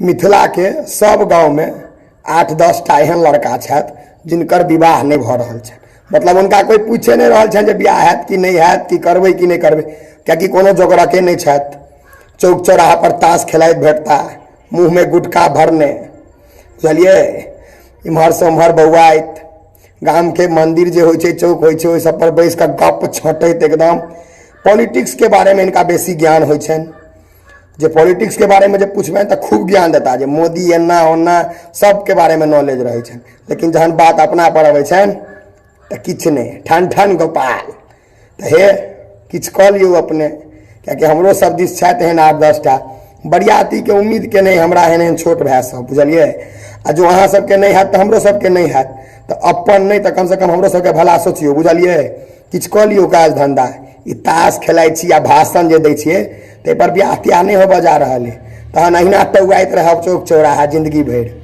मिथिलाके सब गाँवमे 8-10 टा एहन लड़का छथि जिनकर विवाह नहि भऽ रहल छनि। मतलब हुनका कोइ पूछे नहि रहल छनि जे बियाह हैत कि नहि हैत, कि करबै कि नहि करबै, कियाकि कोनो जोगरके नहि छथि। चौक चौराहा पर ताश खेलाइत भेटता, मुँहमे गुटखा भरने, बुझलियै, इम्हरसँ उम्हर बौआइत, गामके मन्दिर जे होइ छै, चौक होइ छै, ओहि सब पर बैस कऽ गप छँटैत एकदम। पॉलिटिक्सके बारेमे हिनका बेसी ज्ञान होइ छनि, जे पॉलिटिक्सके बारेमे जे पुछबनि तऽ खूब ज्ञान देता, जे मोदी एना ओना सबके बारेमे नॉलेज रहै छनि। लेकिन जहन बात अपना पर अबै छनि तऽ किछु नहि, ठन ठन गोपाल। तऽ हे, किछु कऽ लियौ अपने, कियाकि हमरो सब दिस छथि एहन 8-10 टा बरियातीके उम्मीद के नहि हमरा एहन एहन छोट भाय सब, बुझलियै। आ जो अहाँ सबके नहि हैत तऽ हमरो सबके नहि हैत, तऽ अपन नहि तऽ कमसँ कम हमरो सबके भला सोचियौ, बुझलियै। किछु कऽ लियौ काज धन्धा। ई ताश खेलाइ छी आ भाषण जे दै छियै ताहिपर बियाह तियाह नहि होबऽ जा रहल अइ, तहन अहिना टौआइत रहब चौक चौराहा जिन्दगी भरि।